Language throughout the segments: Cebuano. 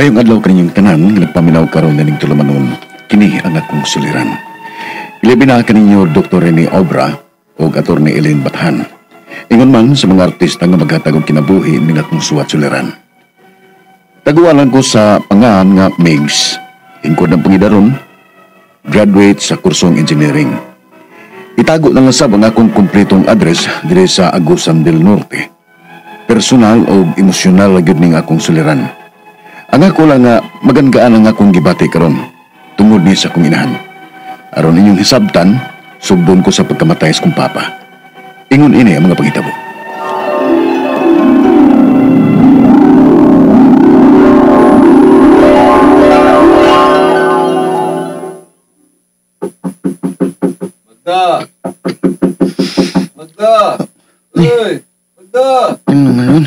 Mayong adlaw kaninyong tanan nga nagpaminaw karon nining tulumanon, kini ang akong suliran. Ilabi na kaninyo Dr. Rene Obra o Atty. Elaine Bathan. Ingon man sa mga artista nga maghatag og kinabuhi ning akong suwat suliran. Tagualan ko sa pangan nga Migs, ingkod ng pangidaron, graduate sa kursong engineering. Itago na lang sab ang akong kumpletong address diri sa Agusan del Norte. Personal o emosyonal gyud ning akong suliran. Ang ako lang nga magandaan ang akong gibati karon tungod ni sa akong inahan. Aron inyong hisabtan, sugdon ko sa pagkamatay sa kong papa. Ingon ini ang mga pangitabo. Magda! Magda! Uy! Magda! Ano naman nun?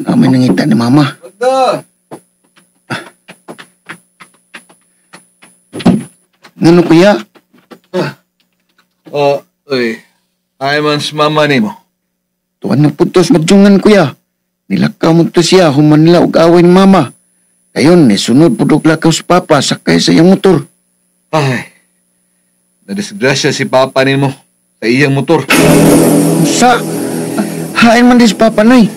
Ang may nangita ni Mama. Magda! Ngano kuya? Uy. Ay man si mama nimo. Tuan na putos magdungan kuya. Nilakaw mo to siya, humanla og away ni mama. Kayon, nisunod pudok lakaw si papa sakay sa iyang motor. Ay, nadisgrasya si papa nimo sa iyang motor. Sa? Hain man di si papa nay.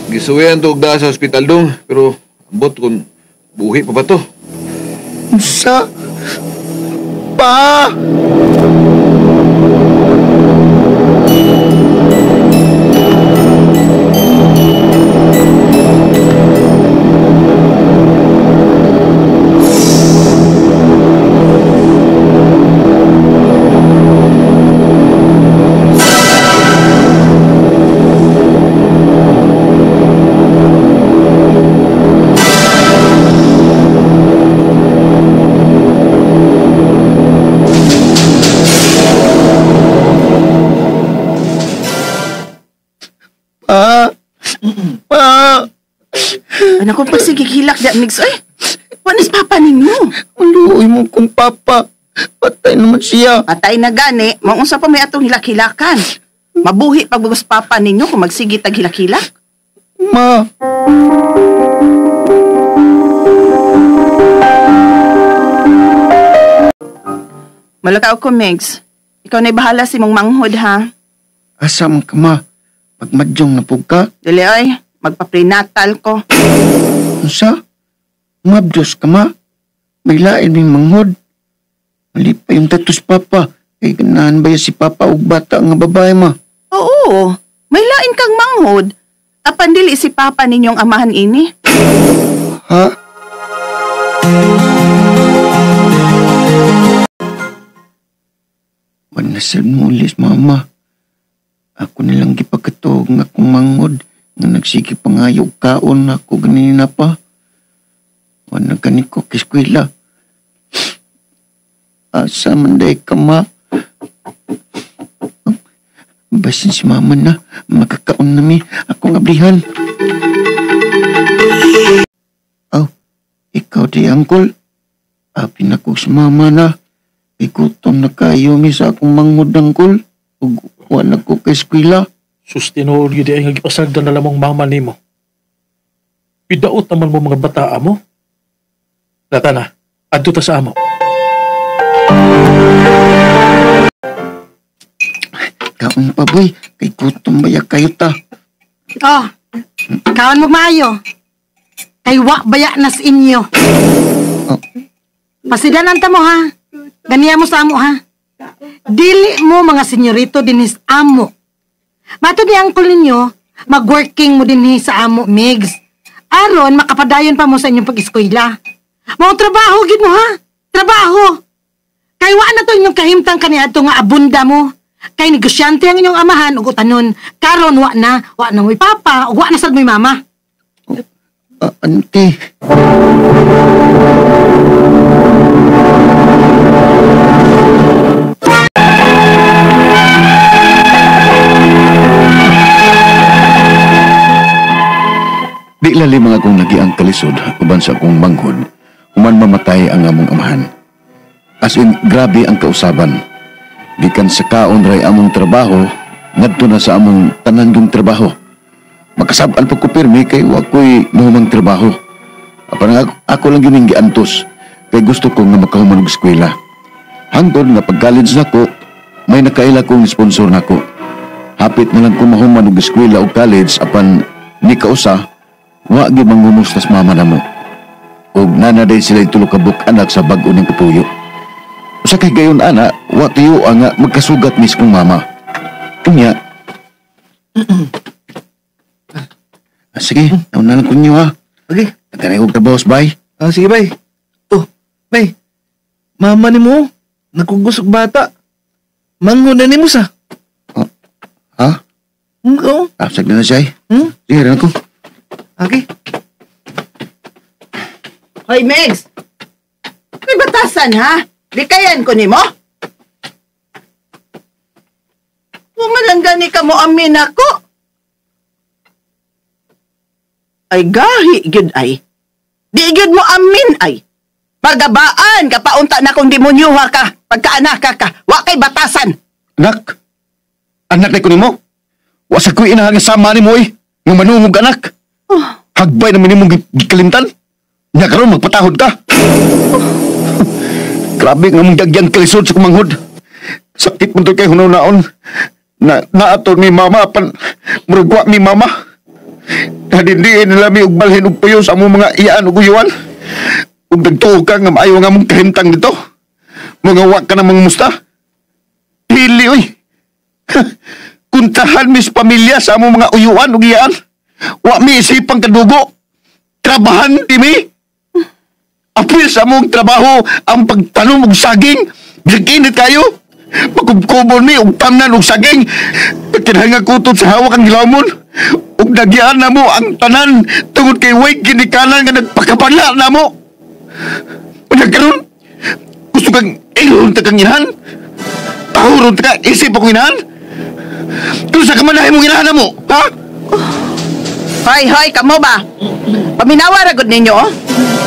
Gisuwian to og daa sa ospital dong, pero ambot kung buhi pa ba to. Sa? Pa! Anak ko, pagsigigilak da, Migs. Ay, wanis papa ninyo? Aluoy mo kong papa. Patay naman siya. Patay na gani. Maunsa pa may atong hilak-hilakan. Mabuhi pagbabas papa ninyo kung magsige tag hilak-hilak. Ma! Malakaw ko, Migs. Ikaw na'y bahala si mong manghod, ha? Asa man ka, ma? Pagmadyong na po ka? Dili, ay. Magpa-prenatal ko. Unsa? Mabdos ka, ma? May lain may manghod. Mali pa yung tatos, papa. Kay ganahan ba si papa og bata nga babae, ma? Oo. May lain kang manghod. Apan dili si papa ninyong amahan ini. Ha? Wanasal mo ulis, mama. Ako nilang gipagkatuog nga akong manghod nga nagsige pangayo kaon ako ganina pa. Wala gani ko kiskwela. Asa man day ka, ma? Basin si mama na, makakaon na mi akong ablihan. Aw, ikaw di, angkol. Abi na ko si mama na. Igutom na kayo mi sa akong manghod, angkol. Ug wala ko kay eskwela. Sus, tinuod yun ay nga gipasagdan na lamang mama nimo. Pidaot naman mo mga bataa mo. Lata na, adto ta sa amo. Kaon pa, boy. Kay gutom baya kayo ta. Oh, kaon mo maayo. Kay wa baya nas inyo. Oh. Pasidanan ta mo, ha? Ganiya mo sa amo, ha? Dili mo mga senyorito dinis amo. Mato di angkol ninyo, mag-working mo din sa amo, Migs. Aron, makapadayon pa mo sa inyong pag-eskwela. Mao trabaho, gid mo, ha? Trabaho! Kay wa na to inyong kahimtang kaniadto nga abunda mo. Kay negosyante ang inyong amahan ug utanon. Karon wa na mo'y papa, ug wa na sad mo'y mama. Auntie. Di lalim ang akong nagiang kalisod uban sa akong manghod, human mamatay ang among amahan. As in, grabe ang kausaban. Gikan sa kaon ray among trabaho, ngadto na sa among tanan yung trabaho. Makasab-an pa ko pirmi kay wa ko'y mahumang trabaho. Apan ako lang yun ang giantos kay gusto ko nga makahuman og eskwela. Hangtod nga pag-college nako, may nakaila kong sponsor nako. Hapit na lang ko mahuman og eskwela o college apan ni kausa, wa gyud manghumustas mama namo. Og nanaday sila tulo ka buok anak sa bag-o ng kapuyo. Usa kay gayon ana, wa tiyo nga magkasugat mis kong mama. Unya. Sige, nauna lang ko ninyo ha. Okay. Nagkanay og trabaho, bay. Sige, bay. Oh, bay. Mama ni mo, nagkugusog bata. Manghod na ni mo sa. Oh, ha? Oo. Sagdi na siya eh. Sige, rin ako. Okay. Hoy, Megs. May batasan, ha? Likayan ko ni mo? Pumalang gani ka mo amin ako. Ay, gahi, gyud ay. Di gyud mo amin ay. Pagabaan, kapaunta na kung demonyuha ka. Pagkaanaka ka, wa kay batasan. Anak? Anak na ko nimo? Wa sa ko'y inahan nga sama ni mo eh. Nga manungog anak. Oh. Hagbay naman nimong gikalimtan. Nya karon magpatahod ka. Oh. Grabe nga mong dagyan kalisod sa kumanghod. Sakit mo to kay hunaw-naon. Na naato ni mama pan murag wa mi mama. Hadindiin nila mi og balhin og puyo sa among mga iyaan ug uyuan. Ug nagtuo ka nga maayo nga mong kahimtang dito. Mga wa ka na mga musta. Dili oy. Kuntahan mis pamilya sa among mga uyuan ug iyaan. Wa mi isipang kadugo. Trabahan di mi. Apil sa among trabaho ang pagtanom og saging. Bisag init kayo. Pagkubkubon mi og tamnan og saging. Pagkinahanga kutot sa hawak ang gilawmon. Ug nagyaan na mo ang tanan tungod kay way ginikanan nga nagpakabala na mo. Unya karon gusto kang ilon ta kang inahan. Tahuron ta ka isip akong inahan. Kung sa kamanahin mong inahan na mo, ha? Hoy, hoy, kamo ba? Paminawa ra gud ninyo, oh.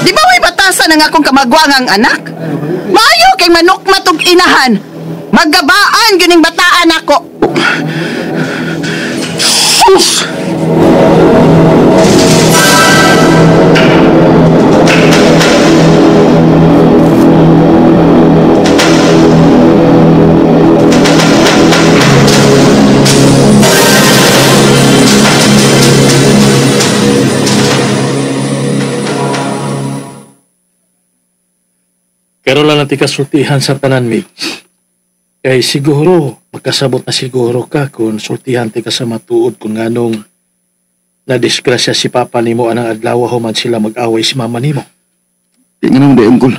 Di ba may batasan ang akong kamagwangang anak? Maayo kay manukmat og inahan. Maggabaan gyud ning bataan ako. Sus! Pero lang natin kasultihan sa tanan, Migs. Kay siguro, magkasabot na siguro ka kung sultihan ti ka sa matuod kung nganong nadisgrasya si Papa nimo anang adlaw human sila mag-away si Mama nimo. Di nga naman di, Uncle.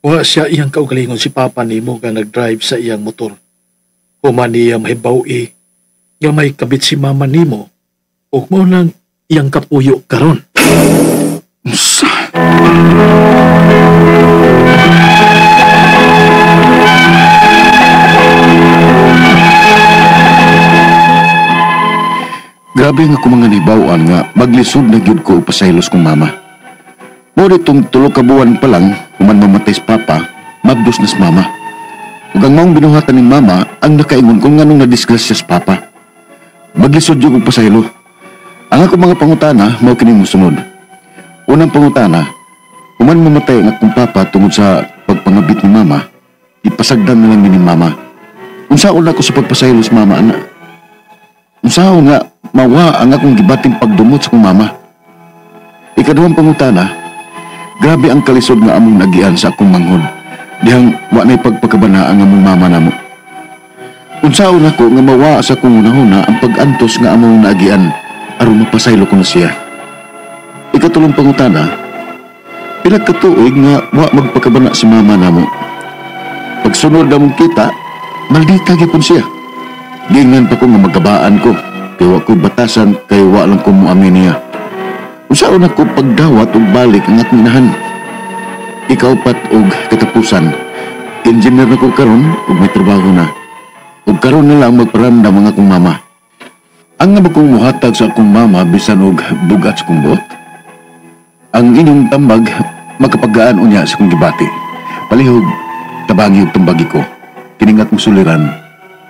Wa siya iyang kaugalingon si Papa nimo nga nag-drive sa iyang motor. Human niya mahibaw-i nga may kabit si Mama nimo ug mao nang iyang kapuyo karon. Unsa? Grabe nga ko mga nibawaan nga maglisod na gyud ko pasaylos kong mama. Mo ditong tulo ka buwan pa lang, human mamatay si papa, mabdos na si mama. Ug ang maong binuhatan ni mama ang nakaingon kung nganong nadisgrasya si papa. Maglisod gyud og pasaylo. Ang akong mga pangutana mao kining mosunod. Unang pangutana, human mamatay ang akong papa tungod sa pagpangabit ni mama, ipasagdan na lang ni mama. Unsaon ako sa pagpasaylo sa mama, ana? Unsaon nga mawa ang akong gibating pagdumot sa akong mama? Ikaduhang pangutana, grabe ang kalisod nga among nagian sa akong manghod. Dihang wa na'y pagpakabana ang among mama namo. Unsaon ako nga mawa sa akong hunahuna ang pag-antos nga among naagian aron mapasaylo ko na siya. Ikatulong pangutana, pila ka tuig nga wa magpakabana si mama namo. Pagsunod namong kita, maldita gyapon siya. Giingnan pa ko nga magkabaan ko, kay wa ko'y batasan, kay wa lang ko moamin niya. Unsaon ako pagdawat og balik ang akong inahan? Ikaupat og katapusan, engineer na ko karon ug may trabaho na. Ug karon na lang magparamdam ang akong mama. Ang nga ba kong muhatag sa akong mama bisan og bugat sa akong buot? Ang inyong tambag makapagaan unya sa akong gibati. Palihog, tabangi og tambagi ko. Kining akong suliran,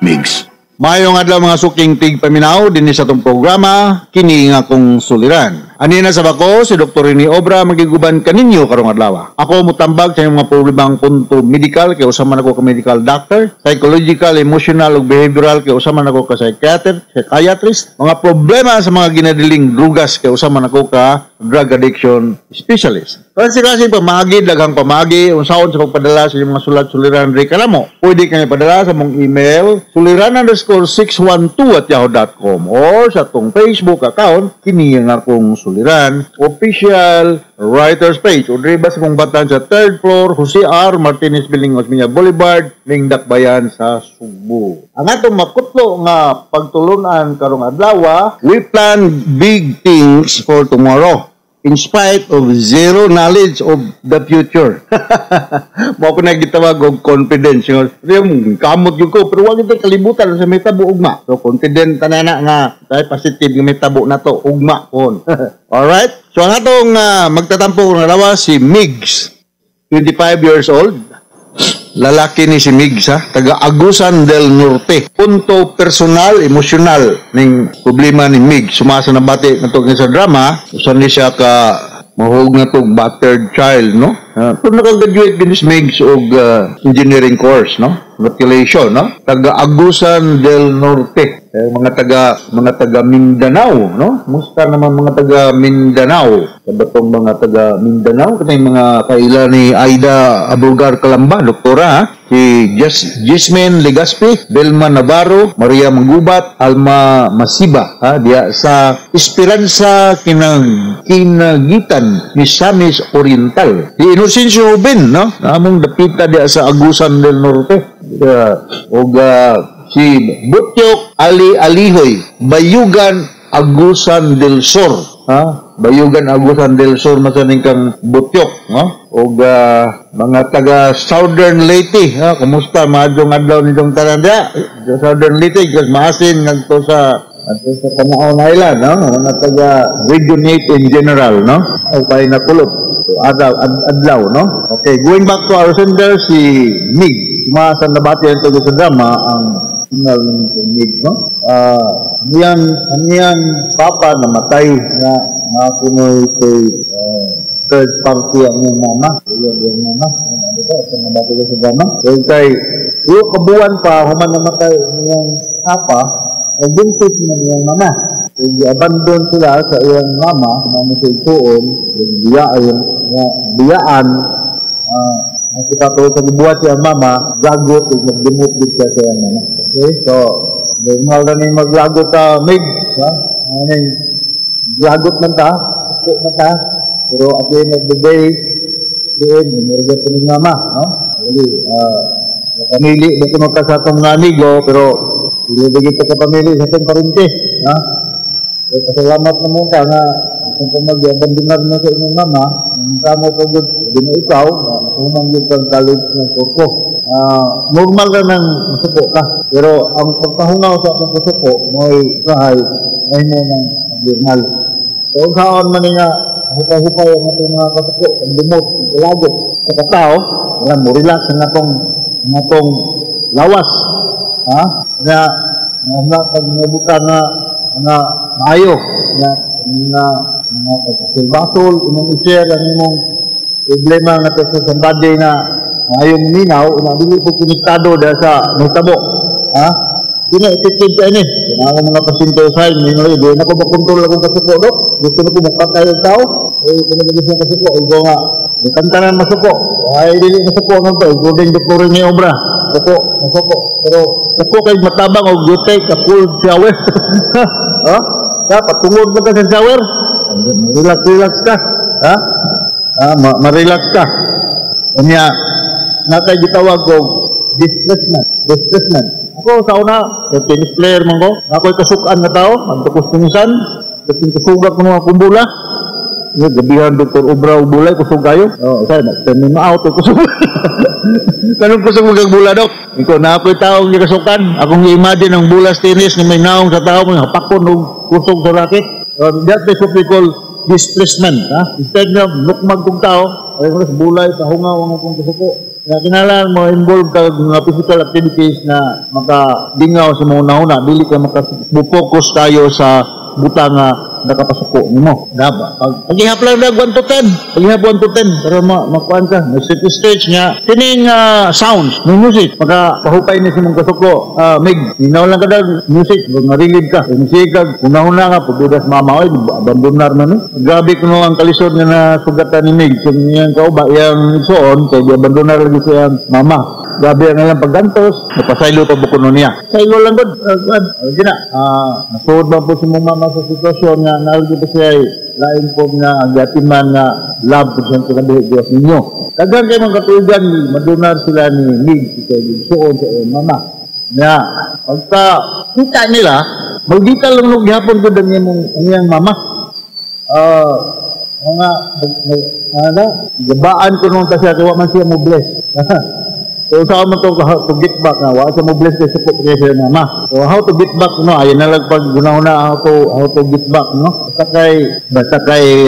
Migs. Maayong adlaw mga suking tigpaminaw dinhi sa atong programa kini nga akong suliran. Anina sa bako si Dr. Rene Obra magiguban kaninyo karong adlaw. Ako mutambag sa inyong mga problemang punto medical kay usa man ako ka medical doctor, psychological, emotional ug behavioral kay usa man ako ka psychiatrist, mga problema sa mga ginadiling drugas kay usa man ako ka drug addiction specialist. Klase-klase pamaagi, daghang pamaagi, unsaon sa pagpadala sa inyong mga sulat-suliran diri kanamo. Pwede kami padala sa mong email suliran_612@yahoo.com or sa atong Facebook account kini ang akong Suliran Official Writers Page o diri ba sa mong batan sa 3rd floor Jose R. Martinez Building, Osmeña Boulevard, Lingdakbayan sa Sugbo. Ang atong makutlo nga pagtulunan karong adlaw, we plan big things for tomorrow in spite of zero knowledge of the future. Mao ko na gitawag og confidence. Yung kamot gyud ko, pero wag ito kalibutan sa mitabo ugma. So confident ta na nga tayo positive nga mitabo na to ugma kon. Alright? So ang atong magtatampo karong adlaw si Migs, 25 years old. Lalaki ni si Migs ha, taga Agusan del Norte. Punto personal, emosyonal ning problema ni Migs. Sumasa na bati na to sa drama, usan ni siya ka mahug na to battered child, no? Pero nakagraduate din si Migs og engineering course, no? Congratulations, no? Taga Agusan del Norte. Eh, mga taga Mindanao, no? Musta naman mga taga Mindanao? Kabatong mga taga Mindanao, kanang mga kaila ni Aida Abulgar Kalamba, doktora, ha? Si Jasmine Legaspi, Belma Navarro, Maria Mangubat, Alma Masiba, ha? Diya sa Esperanza Kinagitan, Misamis Oriental. Si Inocencio Ruben, no? Among dapita diya sa Agusan del Norte. Og si Butyok Ali Alihoy, Bayugan Agusan del Sur, ha? Bayugan Agusan del Sur masaning kang Butyok, no? Og mga taga Southern Leyte, ha? Kumusta maadjong adlaw ninyong tanan diya? Southern Leyte kas maasin ngadto sa Panaon Island, no? Mga taga Region 8 in general, no? Okay na kulot. So, adlaw, no? Okay, going back to our sender, si Mig. Sa nabati ang taga sa drama, ang signal ng Mig, no? Ang iyang papa namatay nga nga kunoy kay third party ang iyang mama. Iyang mama. Ano ba? Sa nabati ko sa drama. Kaya kay, iyo kabuan pa, human namatay ang iyang papa, nagbuntis na iyang mama. I-abandon sila sa iyang mama, mama sa ituon, yung biyaan, biyaan, ang kita sa gibuhat siyang mama, lagot, ug nagdumot din siya sa iyang mama. Okay, so, normal na ning maglagot ka, Mig, ha? Ano lagot man ta, upo man ta, pero at the end of the day, doon, meron pa ning mama, no? Really, pamili, ba kuno ka sa atong mga amigo, pero dili ba kita ka pamili sa atong parente, ha? Eh, pasalamat na mo ka nga kung kung mag-abandonar mo sa inyong mama, ang kamo ko gud, di mo ikaw, human yun kang college ng kurso. Normal ra nang masuko ka. Pero ang pagkahungaw sa akong kasuko, mo'y sahay, ay mo ng normal. So, kung saan man nga, hupay-hupay ang atong mga kasuko, ang lumot, ang lagot sa katao, wala mo, relax ang atong lawas. Ha? Nga, nga, pag nabuka nga, nga, maayo, nga, nga, mga pagkasulbasol, imong i-share ang imong problema nga to sa somebody na maayong minaw, na dili po konektado dahil sa nahitabo. Ha? Di na effective ka ini. Kaya ang mga pasyente sa akin, di na ko makontrol akong kasuko, dok. Gusto na ko makatay ang tao. Eh, kung nagigis ng kasuko, ikaw nga, di kantanan masuko. Ay, dili masuko ang to, including Dr. Rene Obra. Suko, masuko. Pero, suko kay matabang og you take a cold shower. Ha? Dapat tungod mo ka sa shower. Relax, relax ka. Ha? Ha? Ma-relax ka. Kanya, natay gitawag ko, displacement. Displacement. Ako sa una, tennis player man ko. Ako'y kasukan nga tao, magtukos tinisan, kapin kusugak ng mga kumbula. Nga, gabihan Dr. Obra og bulay, kusog kayo. Oh, say, na mo out, kusog. Kanong kusog mo bula, dok? Ikaw na ako'y taong gikasukan. Akong i-imagine ang bolas tennis nga may naong sa tao, may hapakon og kusog sa racket. That is what we call displacement. Ha? Instead na lukmag kong tao, ay ko sa bulay, kahungaw ang akong kasuko. Kaya kinahanglan mo involve ka mga physical activities na makadingaw sa mga una-una, dili ka maka-focus tayo sa butang nga nakapasuko nimo. Daba. Pag-ihap lang na 1 to 10. Pag-ihap 1 to 10 para makuan ka. May stretch nga kining sounds, may music maka pahupay ni simong kasuko. Mig, inaw lang ka dag music, marilib ka. Kung sige ka, una-una ka pagbudas mama oy, abandonar man ni. Grabe kuno ang kalisod nga nasugatan ni Mig. Kung iyang kauba, iyang isuon kay giabandonar lagi siyang mama. Grabe ang ilang paggantos, napasaylo pa bukuno niya. Saylo lang gud, gina. Nasuod ba po si mong mama sa sitwasyon nga naalgi pa siya lain po nga ang gatiman nga love po siyang kinabuhi Diyos ninyo. Daghan kay mga katuigan, madunar sila ni Mig kay suon sa iyang mama. Nga, pagka kita nila, magdita lang nung gihapon ko ang iyang mama. Mga, ano, gabaan ko nung ta siya, kaya man siya mo bless. So, saan mo to get back na? Wa sa mo bless kay support kay sa mama. So, how to get back, no? Ayun na lang pag guna-una how to get back, no? Basta kay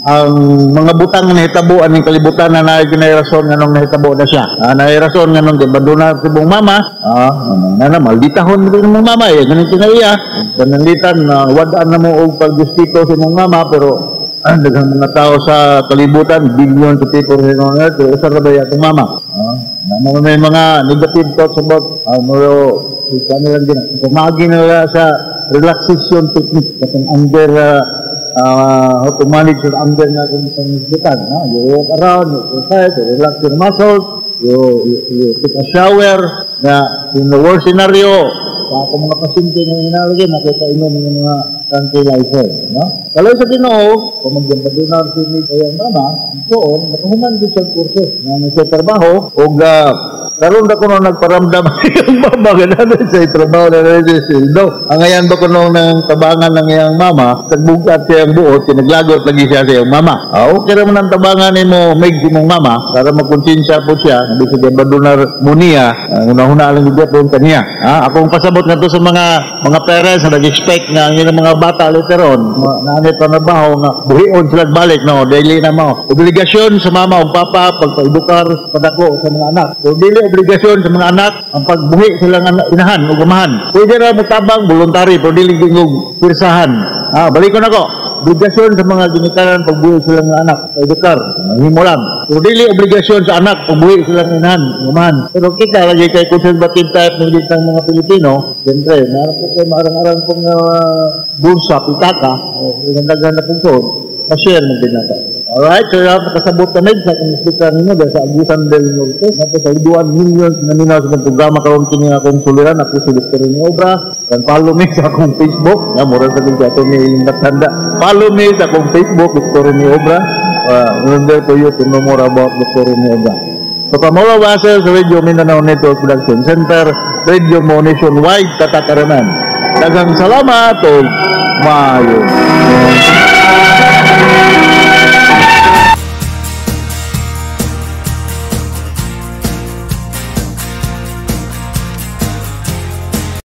ang mga butang nga nahitabo aning kalibutan na naay ginay rason nganong nahitabo na siya. Naay rason nganong gibandona sa imong mama. Na malditahon mo din imong mama eh. Ganun kinaiya. Pananglitan na wad-an na mo og pagdistito sa imong mama, pero ang daghang mga tao sa kalibutan, billions of people here on earth, pero usa ra ba atong mama? Na may mga negative thoughts about ano lang din, pumagi na sa relaxation technique, katong anger, how to manage your anger na kung pangbutan, no? You walk around, you exercise, you relax your muscles, you take a shower, na in the worst scenario, sa akong mga pasyente nga inalagay, nakita inyo ng mga tranquilizer, no? Kaloy sa Ginoo, kung magdambadunar si Mig ayang mama, so on, makahuman din siyang kurso na nasa trabaho, o karon na ko nung nagparamdam ang mama, gano'n sa trabaho na rin siya sildo. Ang ngayon ba ko nung nang tabangan ng iyang mama, tagbugat siyang buot, tinaglagot lagi siya sa iyang mama. Okay raman ang tabangan ni mo, Mig, si mong mama, para magkonsensya po siya, hindi siya badunar mo niya, una-una lang hindi po kaniya. Akong pasabot nga to sa mga parents na nag-expect nga ang ilang mga bata later on, naanit pa na baho nga buhion sila balik, no, daily na mo. Obligasyon sa mama o papa pagpaedukar padako sa mga anak. So, dili obligasyon sa mga anak ang pagbuhi silang inahan o gamahan. Pwede ra motabang voluntary pero dili gingog pirsahan. Balik ko nako. Obligasyon sa mga ginikanan pagbuhi silang anak, paedukar, mahimo lang. Pero dili obligasyon sa anak pagbuhi silang inahan, gamahan. Pero kita lagi kay conservative type ng litang mga Pilipino, siyempre, naroon po kayo maarang-arang pong bulsa, pitaka, ganda-ganda pong suod, ma-share ng binata. Alright, so nakasabot kami sa akong speaker ninyo dahil sa Agusan del Norte. Nato sa 1 million na nila sa programa karon kini akong suliran. Ako si Dr. Rene Obra. Dan follow me sa akong Facebook. Mura sa kong ato ni Matanda. Follow me sa akong Facebook, Dr. Rene Obra. Remember to you to know more about Dr. Rene Obra. So, Pamela Basel sa Radio Mindanao Network Production Center, Radio Mo Nationwide, Tatakaranan. Daghang salamat o maayo.